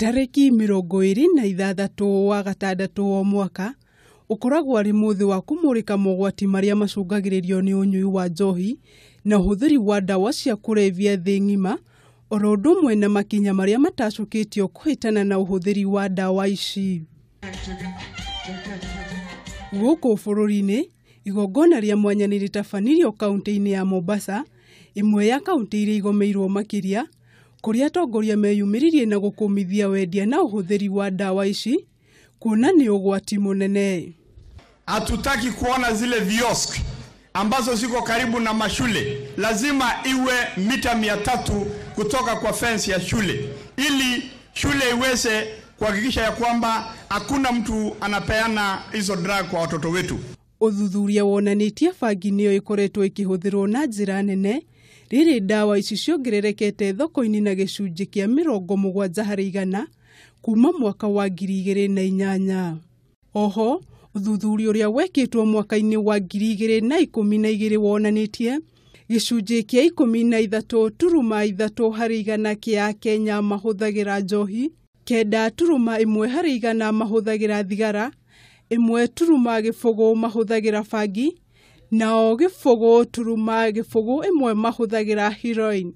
Tarĩki 26 wa gatandatũ o mwaka ũkoragwo arĩ mũthĩ wa kũmũrĩka mogwati marĩa macũngagĩrĩrio nĩ ũnyui wa njohi na ũhũthĩri wa ndawa cia kũrebia thĩ ng'ima, oro ũndũ ũmwe na makinya marĩa matacũkĩtio kũhĩtana na ũhũthĩri wa ndawa ici. Gũkũ bũrũri-inĩ, igongona rĩa mwanya nĩ rĩtabanirio kaunti-inĩ ya Mombasa, ĩmwe ya kaunti iria igomeirwo makĩria, kũrĩa atongoria meyumĩririe na gũkũmithia wendia na ũhũthĩri wa ndawa ici, kuona nĩ ũgwati mũnene. Hatutaki kuona zile viosk ambazo ziko karibu na mashule, lazima iwe mita 300 kutoka kwa fence ya shule, ili shule iweze kuhakikisha ya kwamba hakuna mtu anapeana hizo drug kwa watoto wetu. Ũthuthuria wonanĩtie bangi nĩyo ĩkoretwo ĩkĩhũthĩrwo na njĩra nene rĩrĩ ndawa ici ciongererekete thoko-inĩ na gĩcunjĩ kĩa 70% kuma mwaka wa 2008. Oho, ũthuthuria ũrĩa wekĩtwo mwaka-inĩ wa 2012 wonanĩtie gĩcunjĩ kĩa 13.3 harĩ igana kĩa Akenya mahũthagĩra njohi, 9.1 harĩ igana mahũthagĩra thigara, 1.0 mahũthagĩra bangi, nao 0.01 mahũthagĩra heroin.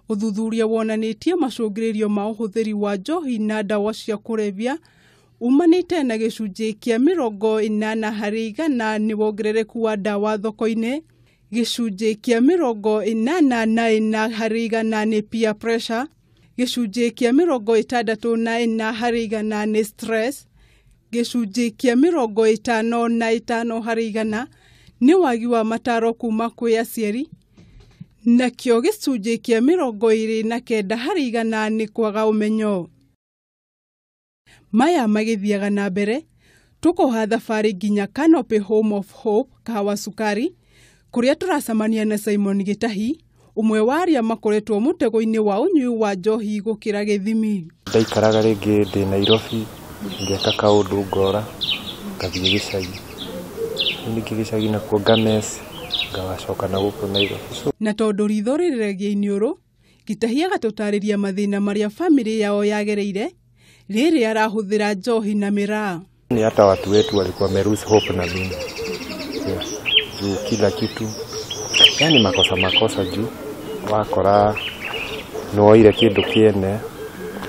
Ũthuthuria wonanĩtie macũngĩrĩrio ma ũhũthĩri wa njohi na ndawa cia kũrebia umanĩte na gĩcunjĩ kĩa 80 harĩ igana nĩ wongerereku wa ndawa thoko-inĩ, gĩcunjĩ kĩa 84 harĩ igana nĩ peer pressure, gĩcunjĩ kĩa 64 harĩ igana nĩ stress, gĩcunjĩ kĩa 55 harĩ igana nĩ wagi wa mataro kuma kwĩ aciari, nakĩo gĩcunjĩ kĩa 29 harĩ igana nĩ kwaga ũmenyo. Maya magĩthiaga na mbere, tũkoha thabarĩ nginya Canopy Home of Hope, Kahawa Sukari, kũrĩa tũracemania na Simon Gĩtahi, ũmwe wa arĩa makoretwo mũtego-inĩ wa ũnyui wa njohi gũkĩra gĩthimi. Ndaikaraga rĩngĩ ndĩ Nairobi, ngeka kaũndũ ngora, ngathiĩ gĩcagi. Ningĩ gĩcagi nakuo ngames, ngacoka na gũkũ Nairobi. Na tondũ ritho rĩrĩragia iniũrũ, Gĩtahi agatũtarĩria mathĩna marĩa bamĩrĩ yao yagereire rĩrĩ arahũthĩra njohi na mĩraa. Ni hata watu wetu walikuwa wame lose hope na mimi. Yeah. Juu kila kitu, yani makosa makosa juu wakora nĩwoire kĩndũ kĩene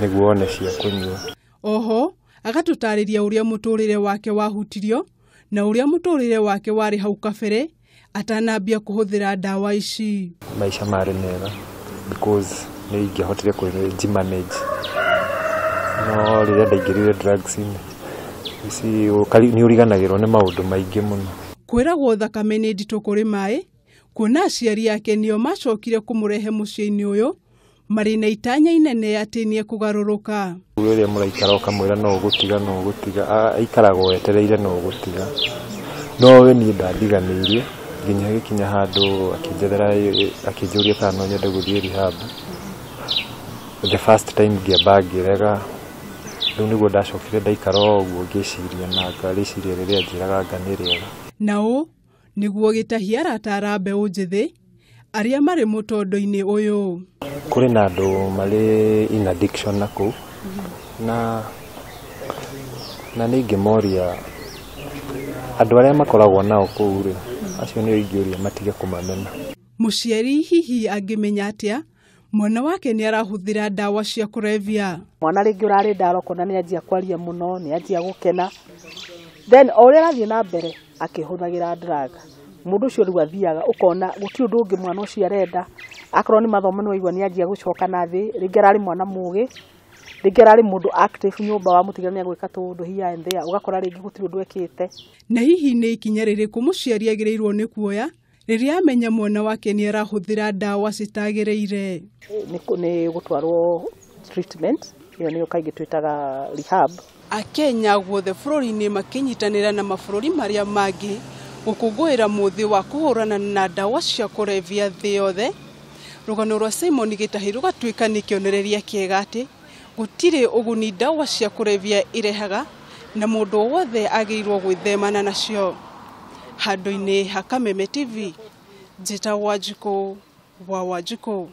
nĩguo wone cia kũnyua. Oho agatũtarĩria ũrĩa mũtũrĩre wake wahutirio na ũrĩa mũtũrĩre wake warĩ hau kabere atanambia kũhũthĩra ndawa ici. Maisha marĩ mega because nĩ ingĩahotire kũjimanage, no rĩrĩa ndaingĩrire drugs-inĩ ici nĩ ũriganagĩrwo nĩ maũndũ maingĩ mũno. Kwĩragwo thakame nĩ nditũ kũrĩ maĩ, kuona aciari ake nĩo macokire kũmũrehe mũciĩ-inĩ ũyũ marĩ na itanya inene atĩ nĩekũgarũrũka. Rĩrĩa mũraikara ũkamwĩra no ũgũtiga, no ũgũtiga, aikaragwo etereire no ũgũtiga, no we niĩ ndandiganĩirie nginya gĩkinya handũ akĩnjethera, akĩnjũria kana no nyende gũthiĩ rehab. The first time ngĩamba ngĩrega, rĩu nĩguo ndacokire ndaikara o ũguo ngĩciria na ngarĩciria rĩrĩa njĩraga anga nĩ rĩega. Na ũũ nĩguo Gĩtahi aratara mbeũ njĩthĩ arĩa marĩ mũtondo-inĩ ũyũ. Kũrĩ na andũ marĩ in addiction na kũu, na nĩ ingĩmoria andũ arĩa makoragwo nao kũu rĩ, acio nĩo ingĩũria matige kũmamena. Mũciari hihi angĩmenya atĩa mwana wake nĩ arahũthĩra ndawa cia kũrebia? Mwana rĩngĩ ũrarĩ ndaro ũkona nĩ anjia kwaria mũno, nĩ anjia gũkena, then o ũrĩa arathiĩ na mbere akĩhũthagĩra drug, mũndũ ũcio rĩu athiaga ũkona gũtirĩ ũndũ ũngĩ mwana ũcio arenda. Akorwo nĩ mathomo nĩ waigua nĩ anjia gũcoka na thĩ, rĩngĩ ararĩ mwana mũgĩ, rĩngĩ ararĩ mũndũ active nyũmba wamũtigira nĩ agwĩka tũũndũ here and there, ũgakora rĩngĩ gũtirĩ ũndũ ekĩte. Na hihi nĩ ikinya rĩrĩkũ mũciari agĩrĩirwo nĩ kuoya rĩrĩa amenya mwana wake nĩ arahũthĩra ndawa citagĩrĩire? Nĩ gũtwarwo treatment, ĩyo nĩyo kaingĩ twĩtaga rehab. Akenya guothe bũrũri-inĩ makĩnyitanĩra na mabũrũri marĩa mangĩ gũkũngũĩra mũthĩ wa kũhũrana na ndawa cia kũrebia thĩ yothe. Rũgano rwa Simon Gĩtahi rũgatuĩka nĩ kĩonereria kĩega atĩ gũtirĩ ũguni ndawa cia kũrebia irehaga na mũndũ wothe agĩrĩirwo gwĩthemana nacio. Handũ-inĩ ha Kameme TV, njĩtagwo Wanjikũ wa Wanjikũ.